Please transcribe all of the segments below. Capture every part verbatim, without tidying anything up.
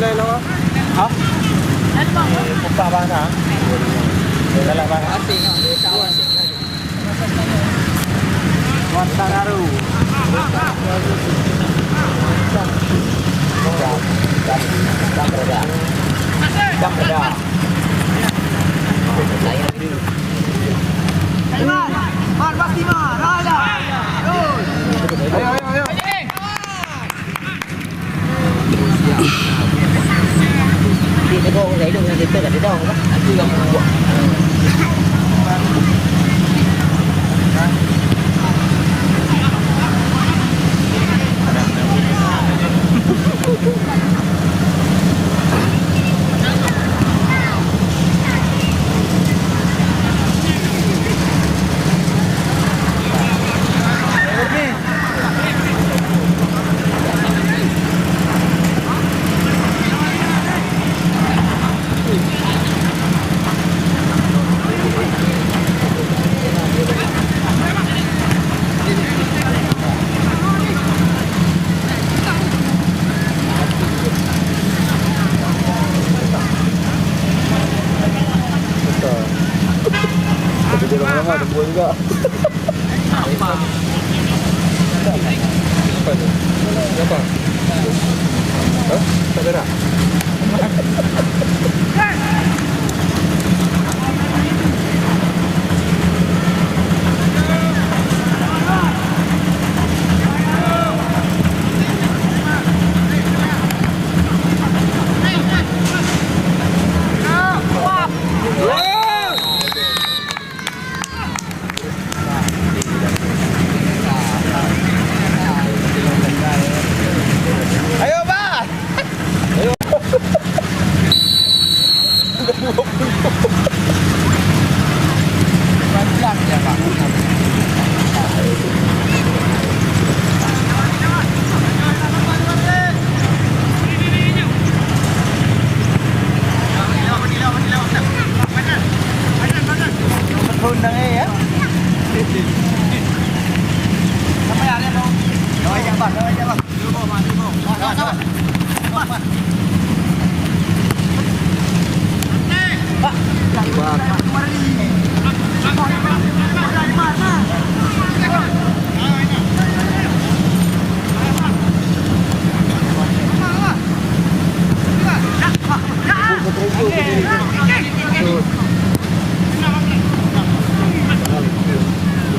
Hah? Buka bahasa. Dalam bahasa. Asing, ah, dia tahu asing. Kuantan Aru. Jam, jam, jam berada. Jam berada. Saya Mat, Mat, pasti Mat. Ayo. Ayo, ayo, ayo. Tapi dia lama-lama tunggu juga. Apa ni? Apa? Hah? Tak berak? Ayo, bah! Ayo.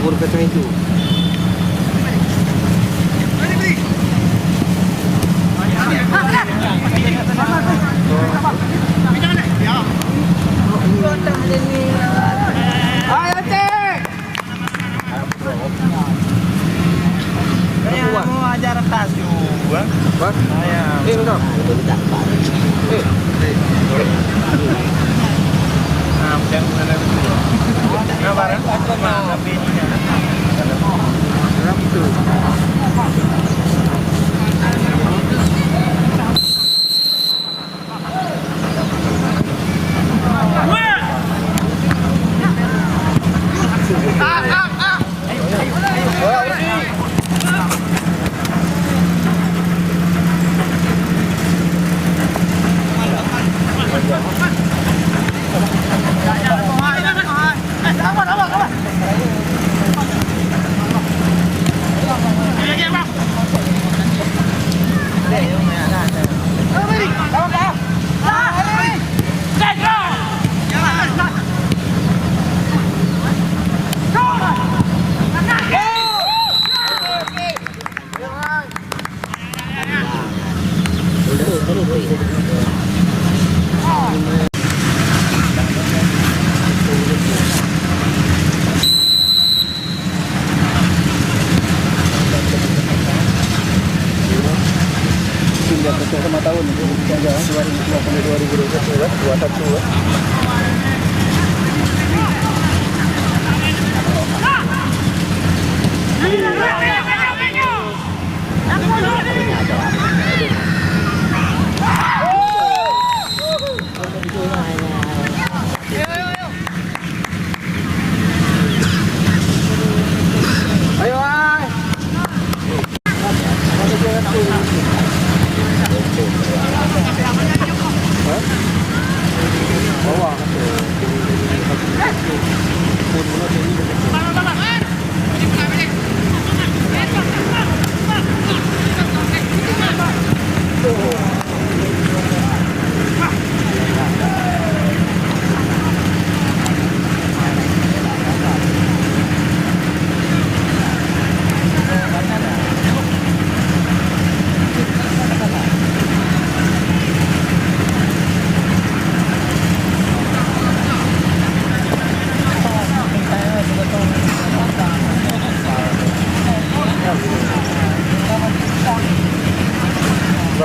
Umur kacang hijau. Saya mau ajar tas juga. Apa? Saya. Eh, enggak. Eh. Ah, macam mana tu? Nah, barang. Nah, tapi ini kan. Dalam tu. Sudah pecah sama tahun, dua ribu dua puluh, dua ribu dua puluh satu, kan? Dua satu, kan? Ayo, ai.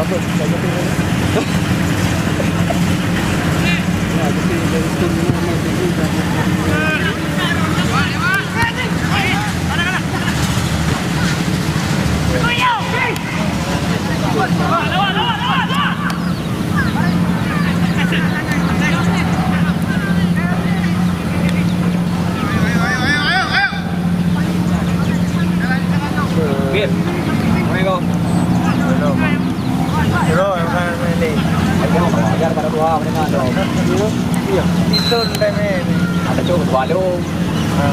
Assalamualaikum. Bro, yang mana ni? Ayo, belajar pada dua, mana tu? Iya. Itu dah ni. Ada tu, dua lu. Ha.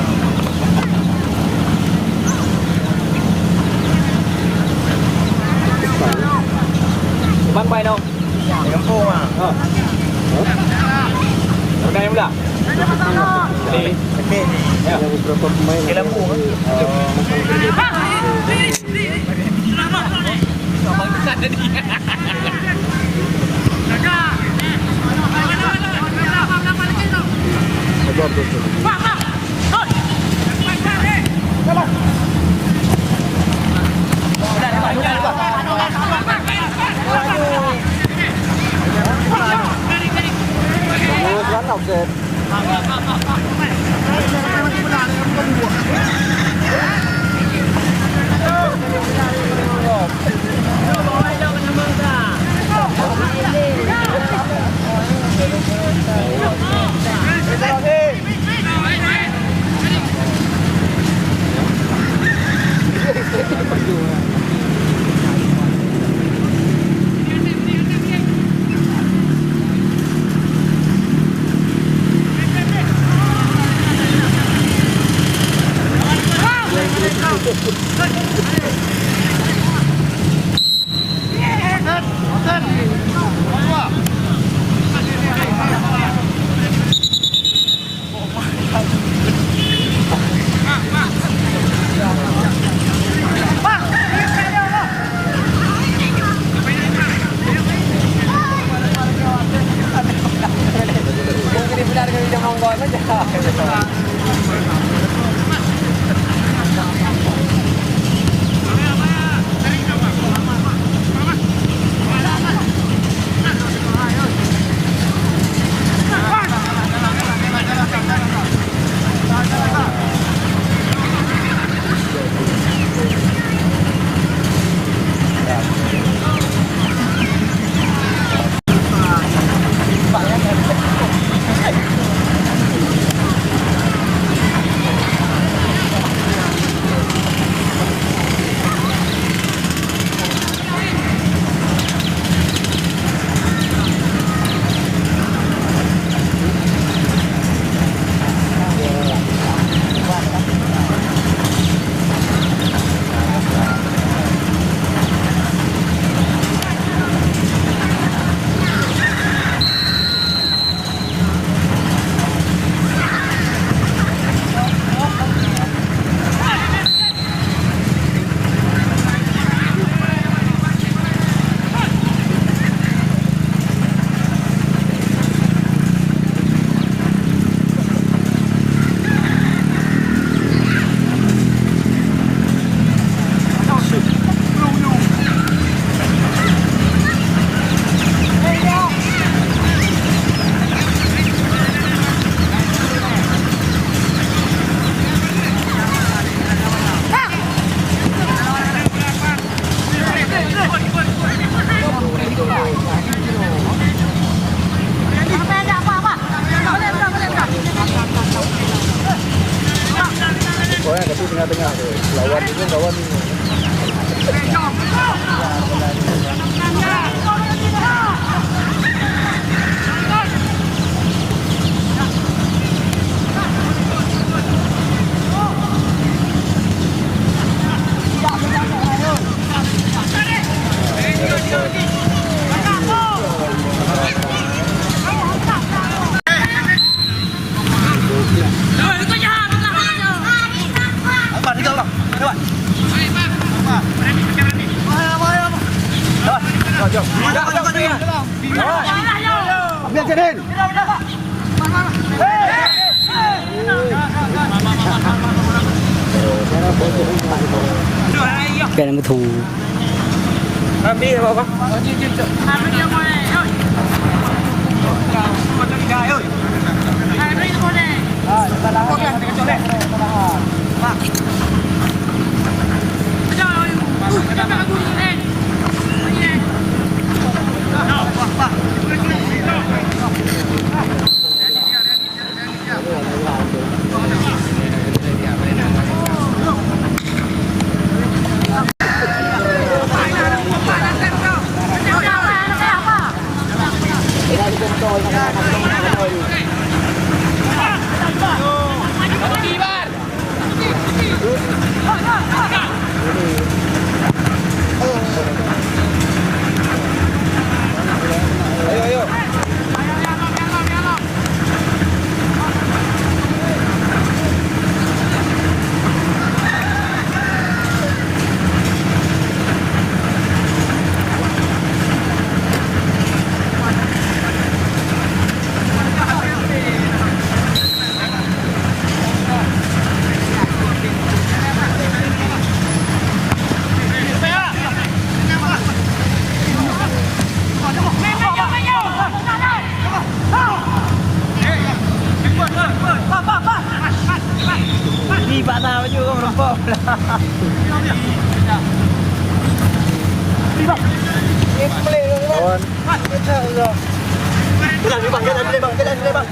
Bang, bai no. Di kampung ah. Ha. Bukan yang mula. Okey. Okey. Ya. Di kampung. Oh. Oh, ya, tapi tengah-tengah tu. Lawan ni, lawan ni. Kan betul. Ambil apa, Bang? Ih, patah baju kau merompok. Kawan. Jalan, Bang, jalan, Bang, jalan, Bang.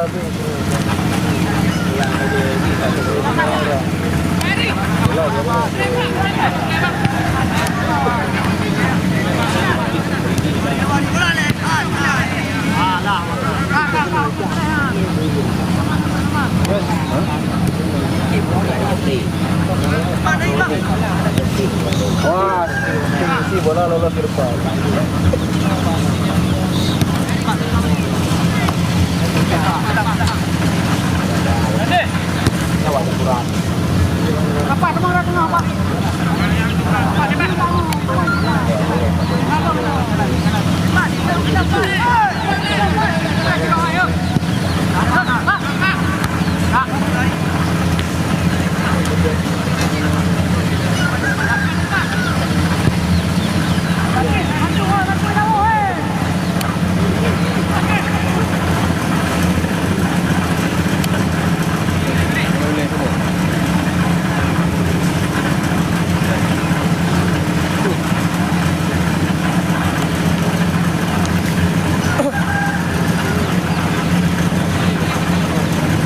Wah, si bola lolos ke depan. Awak kurang.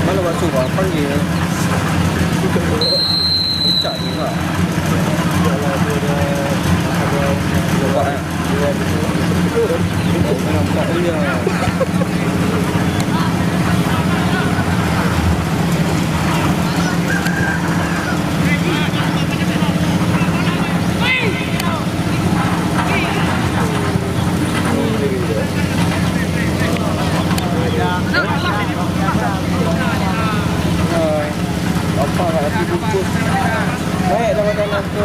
Mana masuk apa ni? Puncak juga. Nampak, eh? Nampak dia. Apa nak kasi bungkus? Naik dalam dalam tu.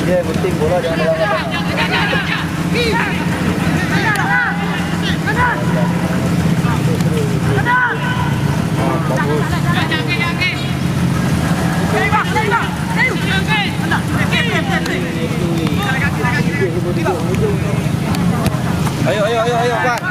Dia penting bola jangan dalam kandang. Ayo, ayo, ayo, ayo, Bang.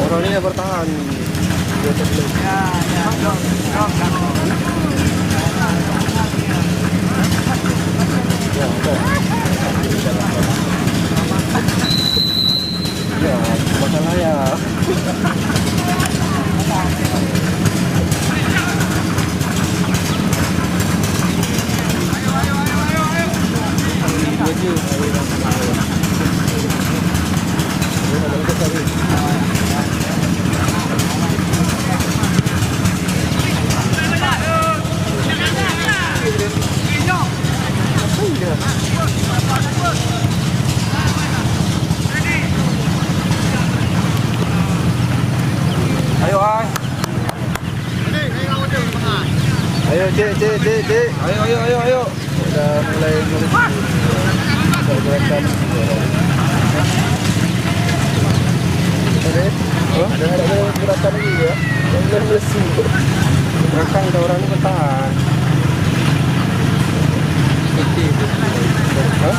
Orang ni dah bertahan. Ya, masalah ya. Cek, cek, cek, cek. Ayo, ayo, ayo, ayo. Dah mulai, mulai. Dah gerakan. Ada? Hah? Dah ada gerakan lagi ya? Dah mulai melesu. Gerakan dah orang ni bertahan. Hah?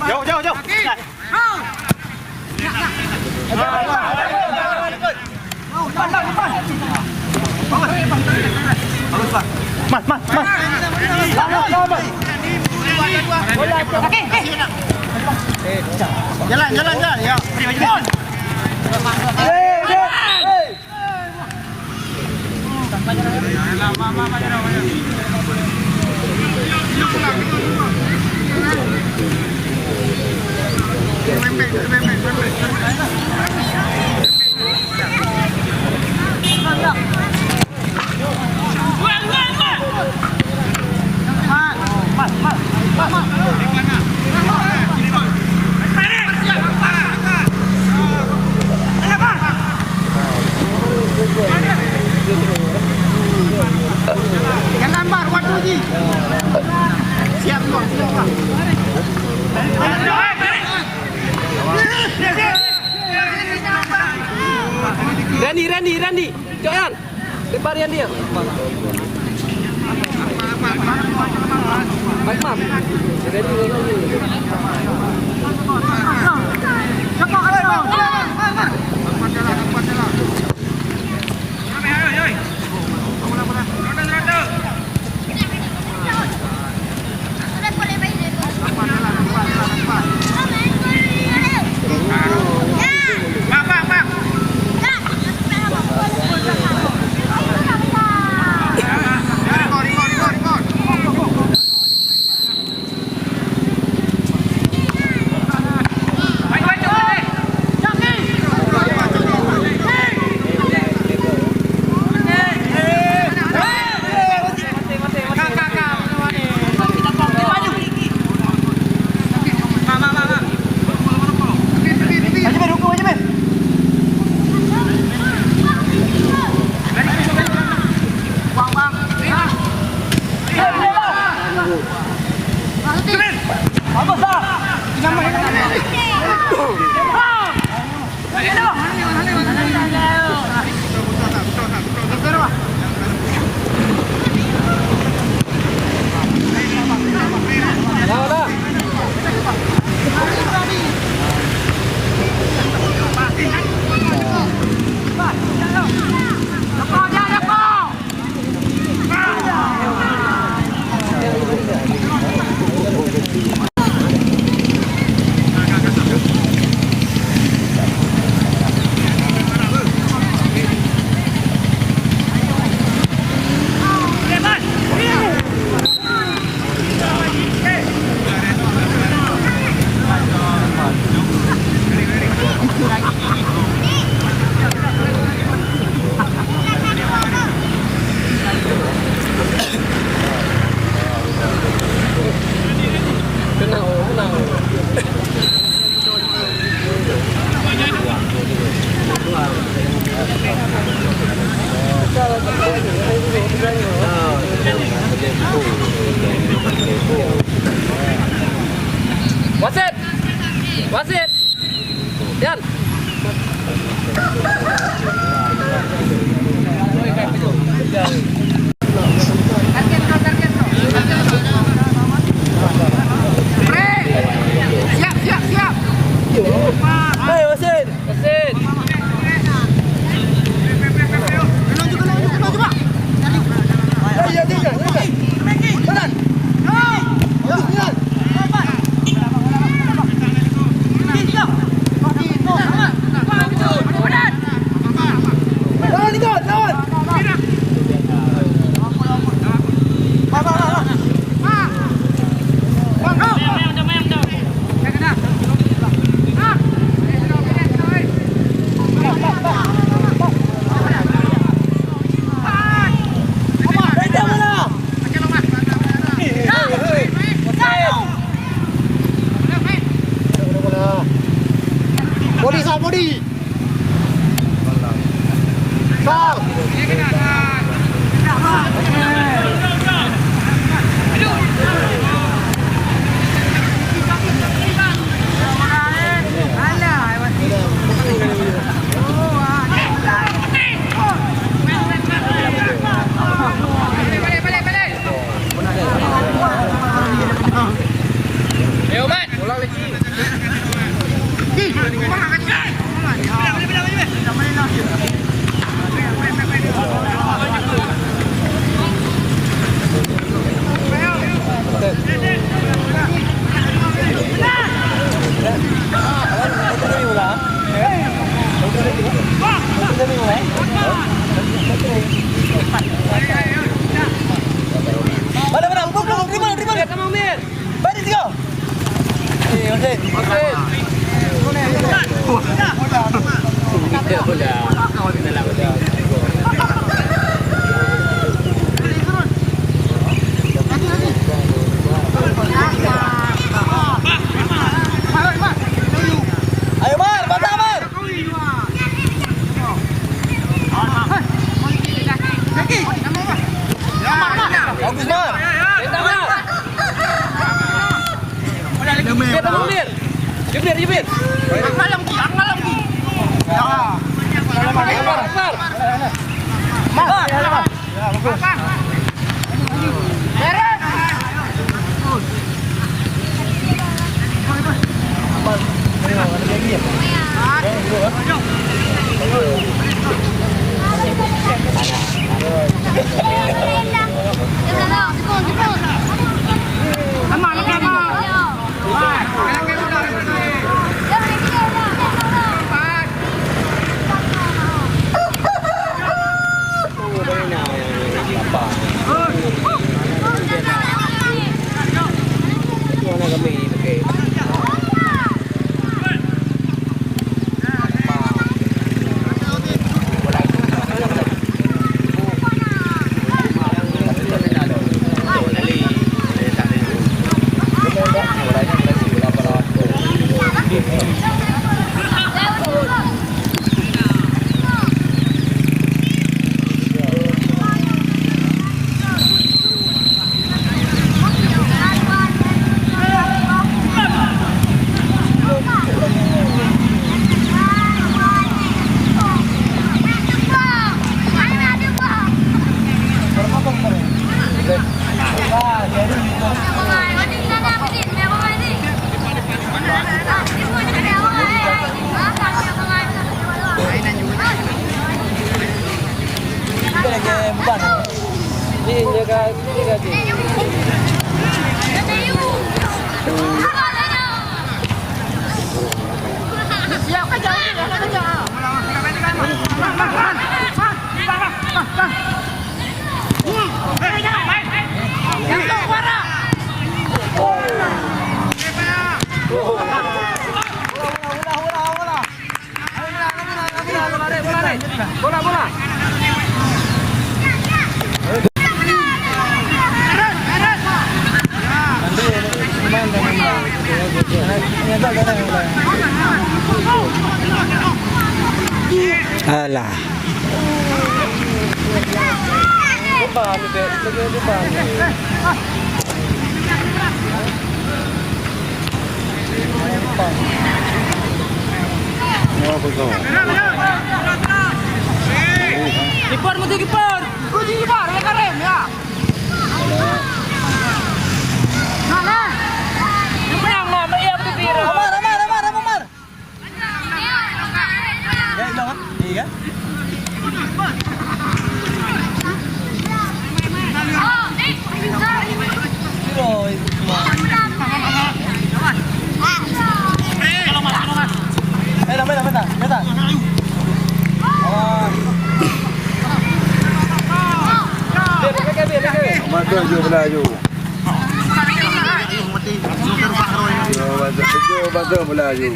Jauh, jauh, jauh. Mas, mas, mas. Jalan, jalan, jalan. Ya. Jangan lambat waktu ji. Siap, siap, siap. Randy, Randy, Randy. Cok Yan. Lepas Randy ya. Baik, Mam. Randy, Randy. Wasit! Wasit! Yan! Siap, siap, siap! Hei, wasit! Wasit! Bodi, sal, bodi. Sal. Mana, mana? Dribble, dribble, dribble. Balik, tiga. Eh, Hussein. Hussein. Ayo, Mar, patah, Mar. Bagus, Mar. Jubir, jubir. Akbar, Akbar. Mar. Mar. Alah. Kiper, mesti kiper. Kunci kiper, ya, Karim, ya. Nah, nah. Yang menang, Mam. Iya, betul, Pira. Omar, Omar, Omar, Omar. Ya, hilang, ah. Iya, kan? Masuk ju, bola ju. Masuk, masuk, masuk bola ju.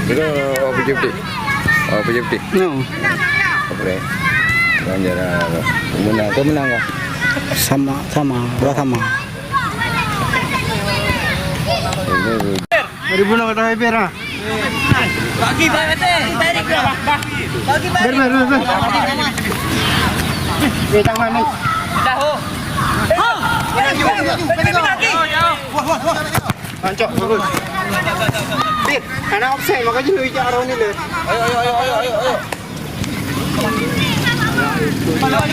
Kira, oh, putih-putih. Oh, putih-putih. No. Apa dia? Orang jalan. Menang, kau menang kah? Sama, sama. Dua sama. Ini Dua ribu enam kata Haibir, ah. Bagi, bagi, bagi. Bagi, bagi. Ber, ber, ber, ber. Eh, tangan ni. Dah, oh. Pancok, bagus. Dit, anak offside, makanya lu ijak arah ni le. Ayo, ayo, ayo, ayo, ayo, ayo. Mar, mar.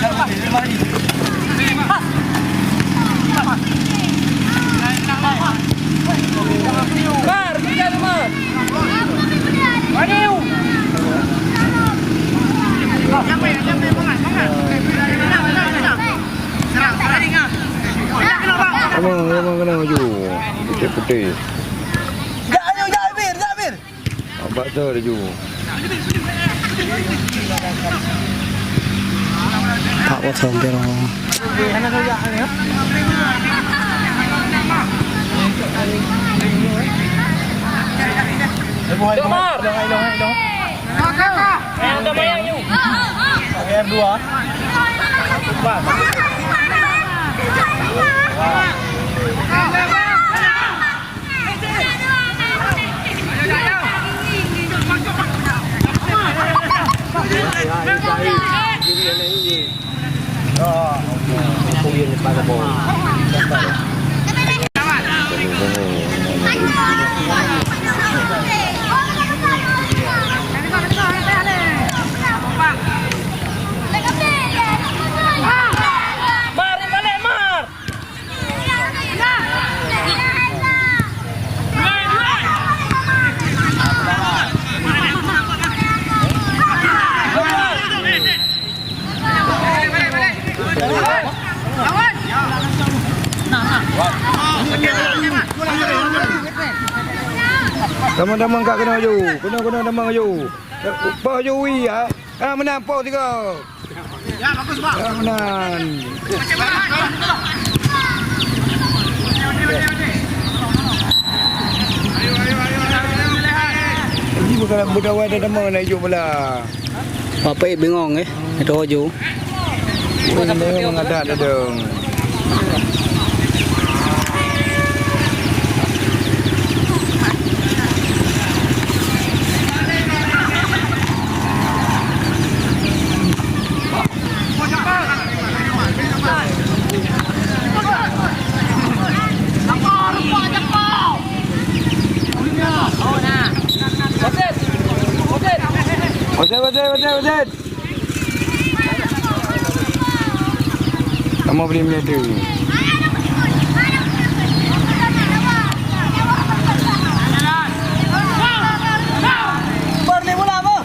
Ayo. Emang, emang kena maju. Putih-putih. Jak, ayo, jak, Bir, jak, Bir. Abang tu laju. Pak kosong, Bir. Mar. Yang ada bayang you. Pakai F dua. Bang. Mar, balik, Mar! Teman-teman kat kena ju. Kena, kena teman ju. Bah ju wi, ah. Ah, menang, poh tiga. Ya, bagus, Bang. Ya, menang. Ini bukan budak wadah teman nak ijuk bola. Bapak bingong, eh. Itu hoju. Ini mengadak dadong. Wasit, wasit, wasit, wasit. Kamu beri meja tu. Beri bola apa?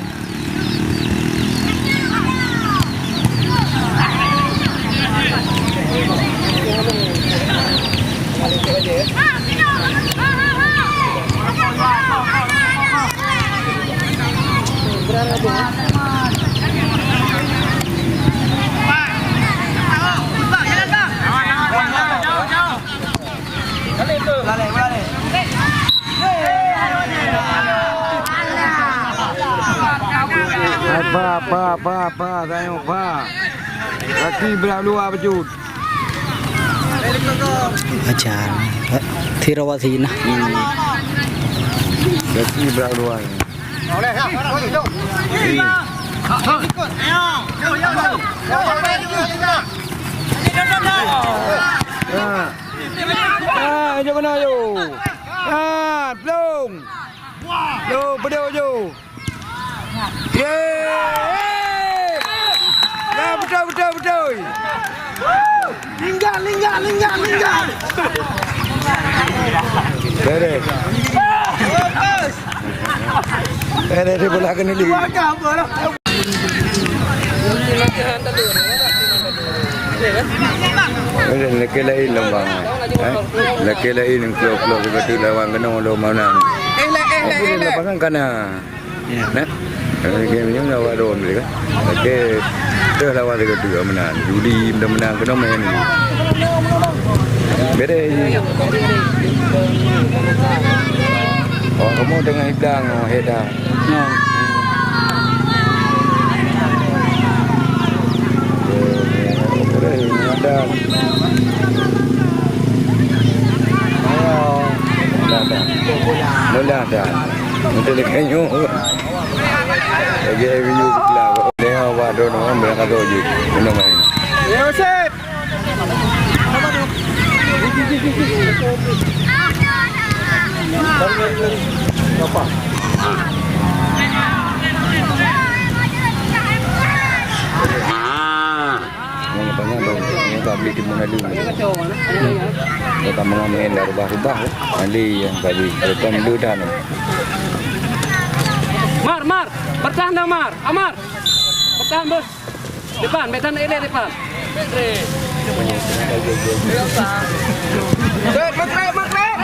Pa, pa, pa, tanyoe pa. Kaki brat luwa bacut. Ajar. Tirawa sina. Hmm. Kaki brat luwa. Ah. Ah, jok keunoe, jok. Ah, plong. Plong, peudeuh, jok. Ye! Ya, beutôi, beutôi, beutôi. Linggat, linggat, linggat, linggat. Beres. Beres, dia bola kena di. Beres, laki lain lom bang. Eh? Laki lain klub-klub kita tu lawan kena lom mana. Lapangan kana. Ya. Nah, kalau game ni nak awak dua menit kan. Okey. Terus lawan tiga dua menang. Juli menang-menang kena main. Beda ni. Oh, kamu tengah hilang, oh, head dah. Ya. Ada. Oh, dah, dah. Dah, dah. Betul dia kayuh. Lagi M U pula. Tengok awak drone orang berangkat tu je. Kena main. Ya, Yosep. Apa? Nyang tanya dong, nyang ka beli timun lalu. Nyang ka mengamen dah rubah-rubah. Ahli nyang ka beli, bukan dua dah ni. Mar, Mar, bertahan dah, Mar. Amar, bertahan, Bos. Depan, medan eleh depan. Set, Magrib, Magrib.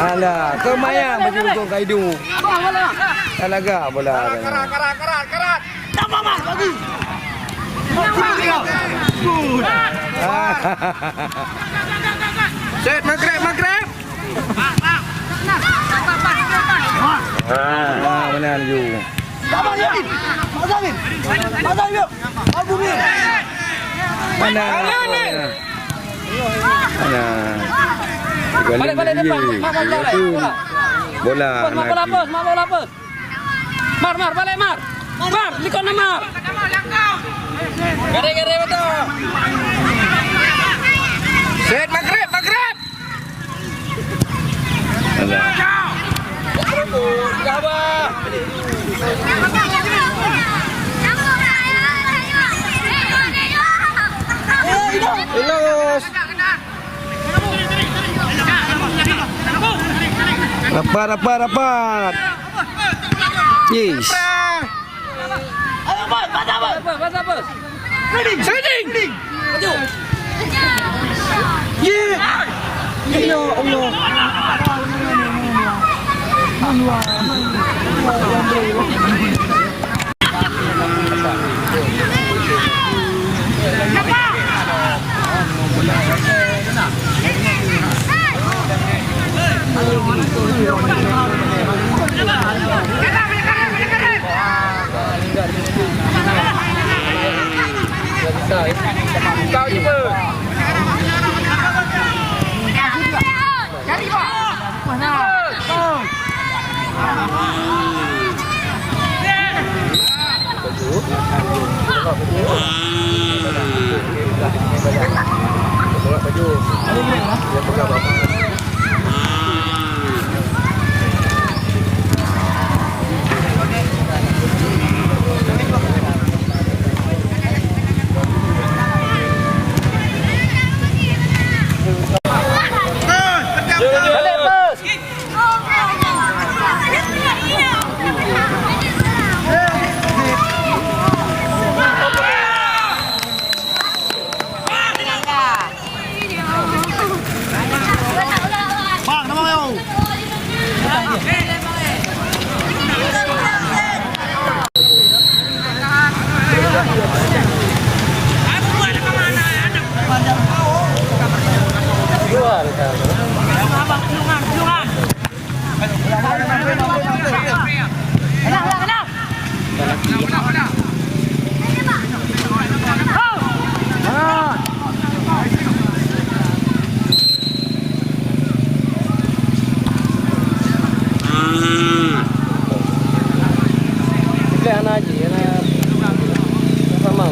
Alah, kemayang baju ujung kaidu. Talaga bola. Karat, karat, karat, karat. Set, Magrib, Magrib. Ah, mana laju? Mana? Mana? Balik, balik depan. Mak, mak, mak, mak, bola. Bola, mak, bola, mak, bola, mak. Mar, Mar, balik, Mar. Mar, likot na, Mar. Garis, garis, betul. Set, Magrib, Magrib. Alah. Ilos. Rapat, rapat, rapat. Yes. Apa, apa? Sliding. Sliding. Maju. Ye. Ya Allah. Lé hana jih, hana sama.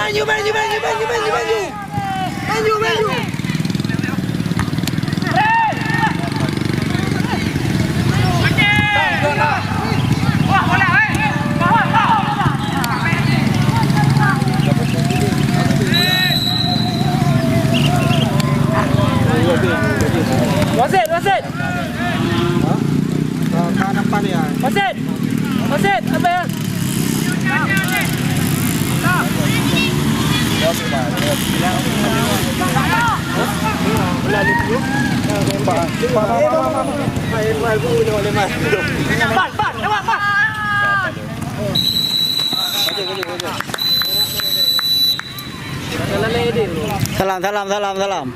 Maju, maju, maju, maju, maju, maju. Maju, maju. Wasit, wasit. Wasit, apa ya? Wasit, apa ya? Salam, salam, salam, salam.